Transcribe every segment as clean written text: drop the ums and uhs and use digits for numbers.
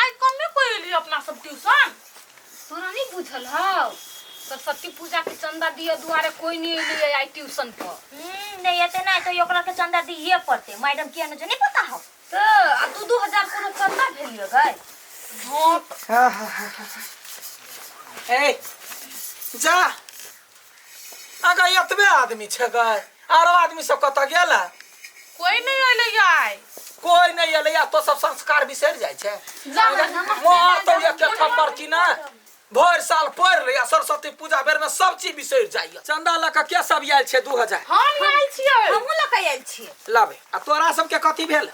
आइ कमे कोइ एलियै अपना सब ट्यूशन। तोरा नहीं बुझल हौ, सरस्वती पूजा के चंदा दिए दुआरे कोई नहीं एलियै आइ ट्यूशन पर। नहीं एते नहीं तो ओकरा के चंदा दिए पड़ते। मैडम किया न जो नहीं पता हो। तऽ आ 2-2 हजार कोनो चंदा भेलियै गै? हाँ। ए जा, अगा एतबे आदमी छै गै, आरो आदमी सब कतऽ गेल? कोई नहीं एलै आइ। कोई नहीं एलै आ तो सब संस्कार बिसरि जाइ छै। जा ना। मारतौ एक थप्पड़ की ना। भरि साल पढ़ि ले आ सरस्वती पूजा बेर में सब चीज बिसरि जाइए। चंदा लऽ कऽ के सब आयल छै 2000? हम आयल छियै। हमहूँ लऽ कऽ आयल छियै। लाबे। आ तोरा सबके कथी भेल?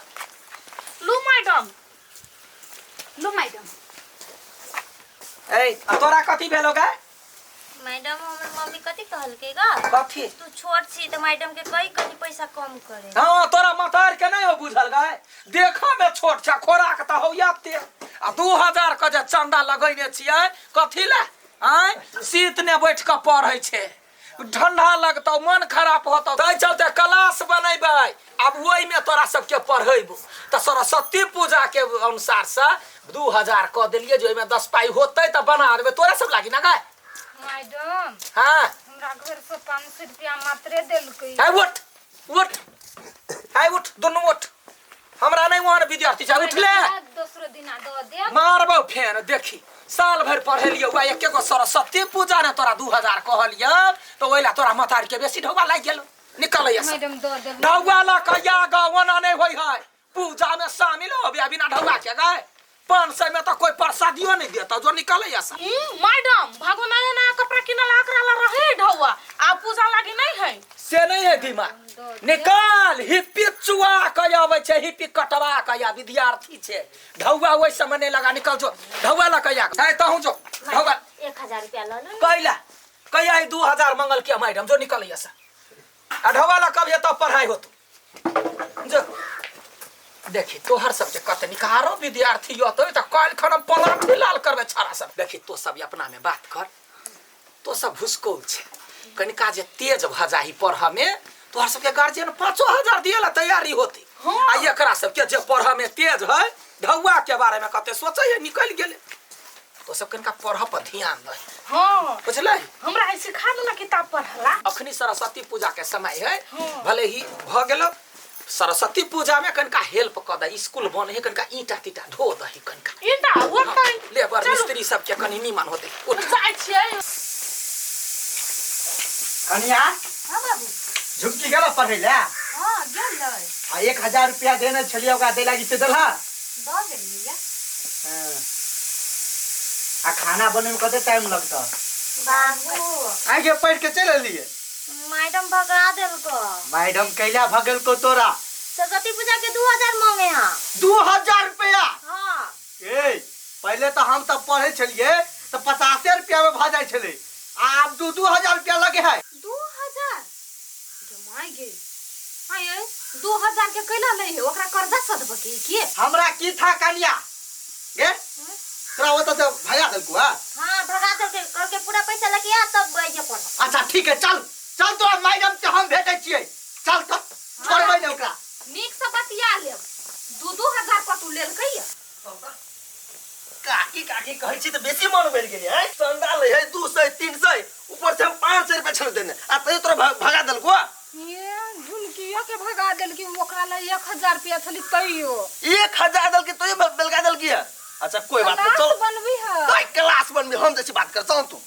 लू मैडम। लो मैडम। ए, आ तोरा कथी भेल गै? मैडम, हमर मम्मी कथी कहलकै गा? कथी? तू छोट छी तऽ मैडम के कही कनी पैसा कम करे। हाँ, तोरा मतार के नहीं हो बुझल गै, देखऽ में छोट छै, खोराक तऽ हो ते आ 2000 के जे चंदा लगैने छियै कथी लए आँय? शीत ने बैठ कऽ पढ़ै छै, ठंडा लगतौ, मन खराब होतौ, ताहि चलते क्लास बनेबै। आब ओहिमे तोरा सबके पढ़ेबो तऽ सरस्वती पूजा के अनुसार से 2000 कऽ देलियै, जे ओहिमे 10 पाइ होतै तऽ बना देबै तोरा सब लागी ना गै। मैडम। हाँ। हमरा घर से 500 रुपया मात्रे देलकै। है उठ उठ, है उठ, दुनू उठ। हमरा नहीं वहां विद्यार्थी छै, उठले। दोसरो दिना दऽ देब। मारबौ फेन। देखी, साल भरि पढ़ेलियौ आ एके गो सरस्वती पूजा ने तोरा 2000 कहलियौ तऽ ओहि ला तोरा मतार के बेसी ढौआ लागि गेलौ। निकल से। मैडम, दऽ देब। ढौआ लऽ कऽ या गा, ओना नहि होइ है। पूजा में शामिल हो बिना ढौआ के गए 500 में तो कोई प्रसादियो नहीं देता। जो निकल से। मैडम, भागो, नया नया कपड़ा किनल एकरा ला रहे ढौआ, आ पूजा लागी नहीं है। से नहीं है दिमाग, निकाल। हिप्पी चुआ के अबै छै, हिप्पी कटवा के या विद्यार्थी छै। ढौआ ओहि समय नहीं लगा। निकल जो, ढौआ लऽ के या है तहूँ जो ढौआ। 1000 रुपया लऽ लू। कैला कैया 2000 मंगल के मैडम? जो निकल से आ ढौआ लऽ कब तब पढ़ाई होतो। जो देखी, तोहर सबके कत निकारो विद्यार्थी यतो तऽ काल्हि खन हम पलाठी लाल करबै छाड़ा सब। देखी, तो सब अपना में बात कर। तो सब भुसकौल छै, कनिका जे तेज भऽ जाही पढ़ऽ में, तोहर सबके गार्जियन 5000 दिए ला तैयारी होती। आ एकरा सबके जे पढ़ऽ में तेज है, ढौआ के बारे में कते सोचे है, निकलि गेलै। तो सब कनिका पढ़ऽ पर ध्यान दे। हाँ। बुझलै? हमरा आइ सिखा दो ना किताब पढ़ला। अखनी सरस्वती पूजा के समय है, भले ही भऽ गेलो। सरस्वती पूजा में कनिका हेल्प कऽ दे। स्कूल बने है, कनिका ईंटा तीटा ढो दही कनिका। ईंटा होतै। लेबर चलू। मिस्त्री सबके कनि नीमन होतै। उठ। जाइ छियै। कनिया। हाँ बाबू। झुमकी गेल पढ़ै लए? हाँ, गेल रहै। आ 1000 रुपया देने छलियै ओकरा दै लागी, से देलहा? दऽ देलियै। हाँ। आ खाना बने में कते टाइम लगतौ? बाबू। आगे पढ़ के चलि एलियै। मैडम भगा देलको। मैडम कैला भगेलको तोरा? सरस्वती पूजा के 2000 मांगे। हाँ। 2000 रुपया? हाँ। ए, पहले तो हम सब पढ़े छलिए तो 50 रुपया में भऽ जाइ छलै, आब 2-2 हजार रुपया लगे है। 2000 जमाइ गे, आये 2000 के कैला लै है? ओकरा कर्जा सधबऽ के के? हमरा की था कनिया गे, तोरा ओतऽ से भगा देलको? हाँ। हाँ, भगा देलकै। कहलकै पूरा पैसा लेके आ तब आइए पढ़। अच्छा ठीक है, चल चल, तोरा मैडम से हम भेटै छियै। चल तो, छोड़बै ने ओकरा। नीक से बतिया लेब। 2-2 हजार कतू लेलकै या? काकी काकी कहै छी तऽ बेसी मन बढ़ि गेलै है। चंदा लै है 200 300, ऊपर से हम 500 रुपया छलौ देने आ तैयो तोरा भगा देलको। ये झुनकियो के भगा देलकी। ओकरा लै 1000 रुपया छली तैयो। 1000 देलकी तैयो बेलगा देलकी है। अच्छा, कोई बात नहीं। क्लास चल। बनबी है। तै क्लास बनबी, हम जैसी बात कर। चल, तू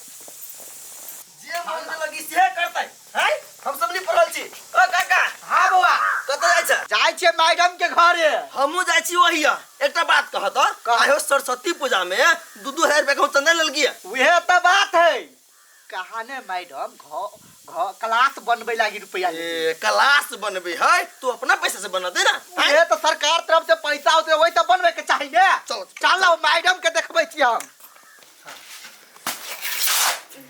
जे मन लगी से करतै हैं, हम सब नहीं पढ़ल छी। ओ काका। हाँ बौआ। कतऽ जाइ छ? जाइ छियै मैडम के घरे। हमहूँ जाइ छी ओहिया। एकटा बात कह तऽ, आयो सरस्वती पूजा में 2-2 हजार रुपया के हम चंदा लेलकी है। उहे तऽ बात है। कहा ने मैडम घ घ क्लास बनबै लागी रुपया लेली। ए, क्लास बनबे है तू अपना पैसा से बनते ना? उहे तऽ सरकार तरफ से पैसा होते, वही तऽ बनबै के चाही ने। चलो। चलो, मैडम के देखबै छी हम।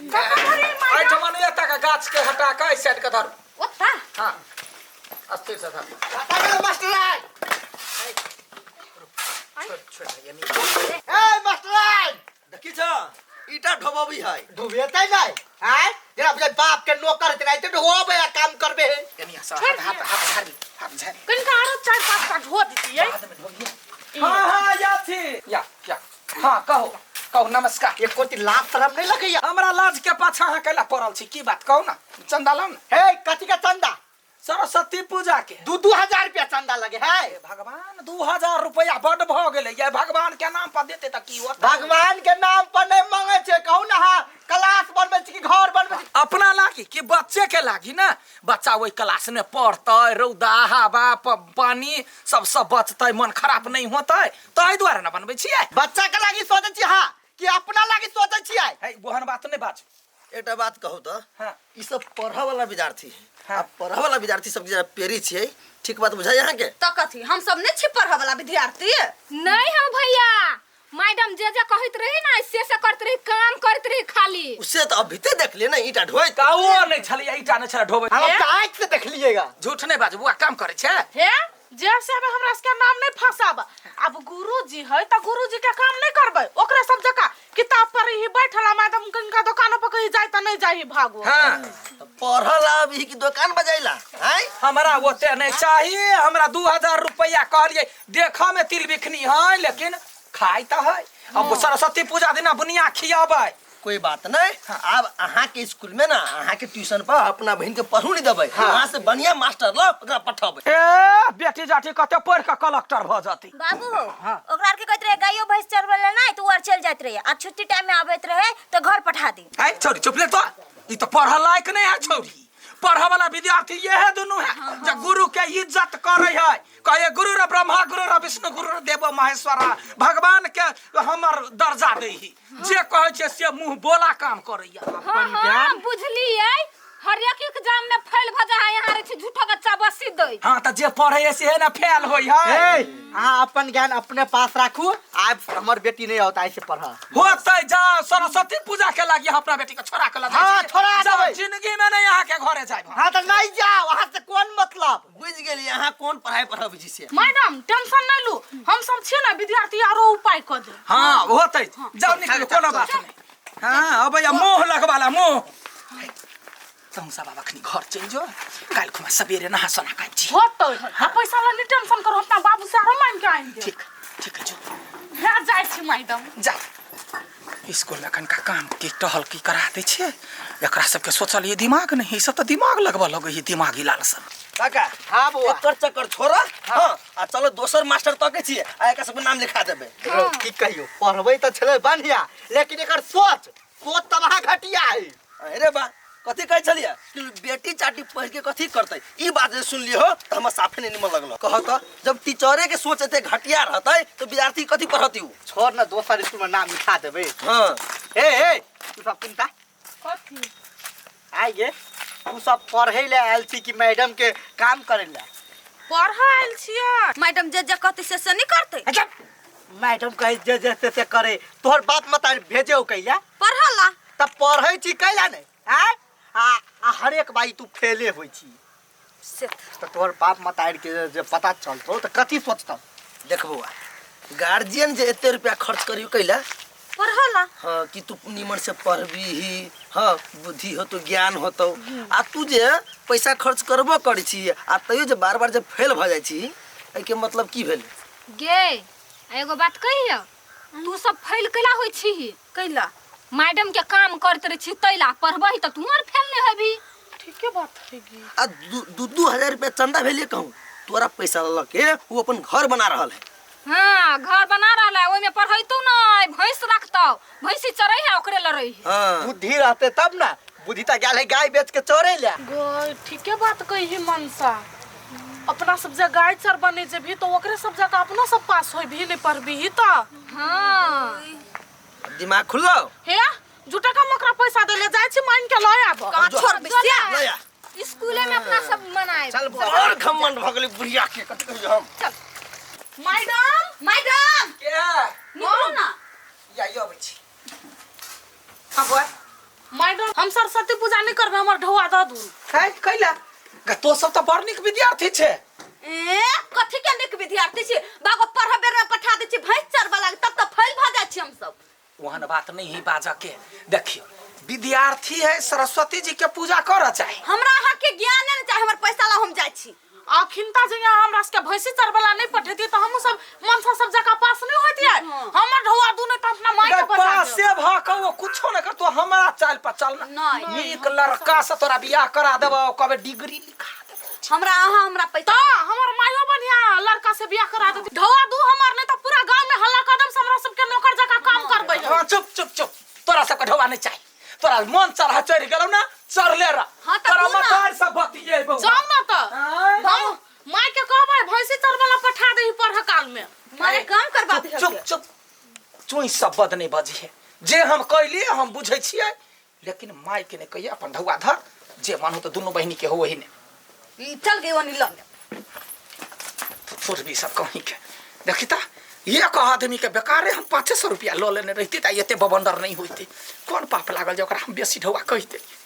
एहिठमा नहि, एतऽ के गाछ के हटा कऽ एहि साइड के धरू। ओत्ता? हाँ, अस्थिर से धरू। कतऽ गेल मास्टर? छोड़ छोड़, ये नहीं। ए मास्टर। देखी छ, ईटा ढोबी है। ढुबेतै नहि आँय, जेना बुझाइ बाप के नौकर हेतै, एते ढोबे आ काम करबे है। यानी हाथ हाथ हाथ झाड़ी, हाथ झाड़ी। कनिका आरो चारि पाँच टा ढो दितियै। बाद में ढोबिए। हाँ हाँ, या थी या या। हाँ कहो कहो नमस्कार। एको ती लाज शरम नहीं लगैया? हमरा लाज के पाछा अहाँ कैला पड़ल छी? की बात कहू ना, चंदा लाउ ना। हे कथी के चंदा? सरस्वती पूजा के 2-2 हजार रुपया चंदा लगे है। हे भगवान, 2000 रुपया बड भ गेलै। ये भगवान के नाम पर देते त की होत? भगवान के नाम पर नहीं मांगे छे, कहू ना। हाँ, क्लास बनबै छी कि घर बनबै छी? अपना लागी कि बच्चे के लागी ना? बच्चा ओहि क्लास में पढ़तै, रौदा हवा पानी सबसँ बचतै, मन खराब नहीं होतै, ताहि दुआरे ना बनबै छियै। बच्चा के लागी सोचै छी हाँ कि अपना लागी सोचै छियै? है ओहन बात नहीं बाजू। एकटा बात कहू तऽ? हाँ। ई सब पढ़ऽ वाला विद्यार्थी है। हाँ। आ पढ़ऽ वाला विद्यार्थी सब जे पेरी छियै, ठीक बात बुझाइ अहाँके? तऽ कथी, हम सब नहि छी पढ़ऽ वाला विद्यार्थी? नहीं हम भैया, मैडम जे जे कहैत रही ना से से करत रही, काम करत रही खाली। उससे तऽ अभी ते देखलियै ने ईंटा ढोइत। काओ नहीं छलियै, ईटा नहीं छलै ढोबै। हम तऽ आँखि से देखलिएगा। झूठ नहीं बाजू बुआ, काम करै छै। हे जे से हमें हमरा सबके नाम नहीं फंसाब। अब गुरुजी है त गुरुजी के काम नहीं करबै, ओकरे सब जका किताब पर ही बैठल आ मैडम किनका दुकानो पर कहीं जाय त नहीं जाही भागो। हाँ। तऽ पढ़ल आबही कि दोकान बजैला आँय? हमरा ओते नहीं चाहिए, हमरा 2000 रुपया कहलियै। देखऽ में तिल बिखनी है लेकिन खाइ तऽ है। अब सरस्वती पूजा दिना बुनिया खियाबै। कोई बात नहीं, आब अहाँ के स्कूल में ना अहाँ के ट्यूशन पर अपना बहन के पढ़ू नहीं देबै, वहाँ से बढ़िया मास्टर ल ओकरा पठेबै। ए बेटी जाटी कते पढ़ के कलेक्टर भऽ जती। बाबू हो, ओकरा आर के कहैत रहे गायो भैंस चरबै ला नहीं तो उ आर चल जाइत रहे आ छुट्टी टाइम में आबैत रहे तो घर पठा दी। ऐ छोरी चुप ले तो, ई तो पढ़ल लायक नहीं है छोरी। पढ़े वाला विद्यार्थी ये है दुनू है जे गुरु के इज्जत करे है। कहे गुरु रे ब्रह्मा गुरु रे विष्णु गुरु रे देवो महेश्वरा, भगवान के हमर दर्जा देही। जे कहै छै से मुंह बोला काम करैया। हाँ हाँ बुझलियै, हर एक एग्जाम में फेल भ जा है यहाँ रहे छी झूठो बच्चा बसी दै। हाँ त जे पढ़े है से ना फेल होई है। ए अहाँ अपन ज्ञान अपने पास राखू, आब हमर बेटी नहीं होता ऐसे पढ़। होतै जा, सरस्वती पूजा के लागी हम अपना बेटी के छोड़ा के लऽ जाइ हाँ, छी। छोड़ा जाउ, देबै। जिंदगी में नहीं यहाँ के घरे जायब हम। हाँ तऽ नहीं जाओ, अहाँ से कोन मतलब? बुझि गेलियै अहाँ कोन पढ़ाइ पढ़बै छी से। मैडम टेंशन नहीं लू, हम सब छियै ना विद्यार्थी, आरो उपाय कऽ दे। हाँ होतै, जाउ निकलू, कोनो बात नहीं। हाँ अब या मोह लगवाला मोह तुम सब आब अखनी घर चलि जो, काल्हि खुमा सबेरे नहा सोना के आबि छी। होतै, आ पैसा ला नहीं टेंशन करू, अपना बाबू से आरो मांगि के आनि देब। ठीक ठीक है, जो। हे जाइ छी मैडम। जा, स्कूल में कनिका काम की टहल की करा दै छियै एकरा सबके। सोचलियै दिमाग नहीं, ई सब तऽ दिमाग लगबऽ लगै है, दिमागी लाल सब। काका। हाँ बौआ। एकर चक्कर छोड़, हाँ आ चलो दोसर मास्टर तकै छियै आ एकर सबके नाम लिखा देबै। रौ, की कहियो, पढ़बै तऽ छलै बढ़िया लेकिन एकर सोच सोच तबाह घटिया है। अरे बा, कथी कहै छलियै कि बेटी चाटी पढ़ के कथी करतै? ई बात जे सुनलियै हो तऽ हमरा साफे नहीं निमन लगल। कह तऽ जब टीचरे के सोच एते घटिया रहतै तऽ विद्यार्थी कथी पढ़ती उ? छोड़ ना, दोसर स्कूल में नाम लिखा देबै। हाँ। ए ए तू सब सुनता। कथी? आइ गे, तू सब पढ़ै ले आयल छी कि मैडम के काम करे ले? पढ़ऽ आयल छियै। मैडम जे जे कहतै से से नहीं करतै। अच्छा, मैडम कहे जे जे से से करे, तोहर बाप मत भेजे हो कैला? पढ़ला। तब पढ़ै छी कैला नहीं आय? आ आ हरेक बाई तू फेले होइ छी। से तऽ तोहर बाप मतारि के जे पता चलतौ तऽ कथी सोचतौ? देख बौआ, गार्जियन जे एते रुपया खर्च करियो कैला? पढ़ला। हाँ, कि तू निमन से पढ़बीही, हाँ बुद्धि होतो, ज्ञान होतो। आ तू जे पैसा खर्च करबो करै छी आ तैयो जे बार बार जे फेल भऽ जाइ छी, एहिके मतलब की भेल? गे, एगो बात कहियो, तू सब फेल कैला होइ छी? कैला? मैडम के काम करते रहे छी तैला। पढ़बही तऽ तू आर फेल नहीं हेबी। ठीके बात है गी। आ 2-2 हजार रुपया चंदा भेलिए कहूँ, तोरा पैसा लऽ के वो अपन घर बना रहल है। हाँ, घर बना रहल है, ओहिमे पढ़ैतो नहीं, भैंस रखतौ, भैंसी चरै है, ओकरे लड़ै है। हाँ। बुद्धि रहते तब ना, बुद्धि तऽ गेल है गाय बेच के चोरे ले। गय ठीके बात कही मनसा, अपना सब जे गाय चरबने जेबही तो ओकरे सब जगह अपनो सब पास होई भी नहीं पढ़बी तऽ। हाँ। दिमाग खुललो? हे झूठा का मकरा पैसा देले जाइ छी, मान के लऽ आब। कहाँ छोड़बै से? लऽ आ। स्कूले में अपना सब मनाए। चल, बड़ घमंड भऽ गेलै बुढ़िया के, कथी कहियो हम। मैडम। मैडम। के? निकलू ना। या यो अबै छी। हाँ बुआ। मैडम, हम सरस्वती पूजा नहीं करबै, हमर ढौआ दऽ दू। है कैला गे? तो सब तऽ बड़ नीक विद्यार्थी छै। ए कथी के नीक विद्यार्थी छी? बागो पढ़ बेर में पठा दै छी भैंस चरबा लागे, तब तऽ फेल भऽ जाइ छी हम सब। ओहन बात नहीं है बाजऽ के। देखियो, विद्यार्थी है, सरस्वती जी के पूजा करऽ चाही। हमरा अहाँ के ज्ञान नहि चाही, हमर पैसा ला हम जाइ छी। अखिनता जे यहाँ हमरा सबके भैंसी चरबला नहीं पठेती तऽ हमहूँ सब मनसा सब जगह पास नहीं होतियै। हमर ढौआ दू, नहीं तऽ कहो कुछो नहीं कर, तो हमारा चाल पर चल ना। नहीं। नीक लड़का से तोरा बियाह करा देबो, कबे डिग्री लिखा देबो। हमरा अहाँ हमरा पैसा तो हमर मायो बढ़िया लड़का से बियाह करा देती। ढोआ दू हमर, नहीं तो पूरा गांव में हल्ला कदम से हमरा सबके नौकर जका काम करबै। हाँ चुप चुप चुप, तोरा सबके ढोआ नहीं चाहिए। तोरा मन चढ़ा चढ़ गेलौ ना, चढ़ले रह। हाँ, त तोरा दू ना। मतार सब बतिये बौआ। जाओ ना तो आँय। भाऊ माय के कहबै भैंसी चरबला पठा देही पढ़ काल में। मारे काम करबा चुप चुप चुप, चुई सब बद नहीं बजी है। जे हम कैलिए हम बुझै छियै, लेकिन माय के नहीं कहिए। अपन ढौआ धर, जे मन हो तो दुनू बहिनी के हो वही ने। चल गई ओनी लग। फुरबी सब कहीं के देखी ता, एक आदमी के बेकारे हम 500 रुपया लऽ लेने रहती त एते बवंडर नहीं होते। कौन पाप लागल जे ओकरा हम बेसी ढौआ कहि देलियै।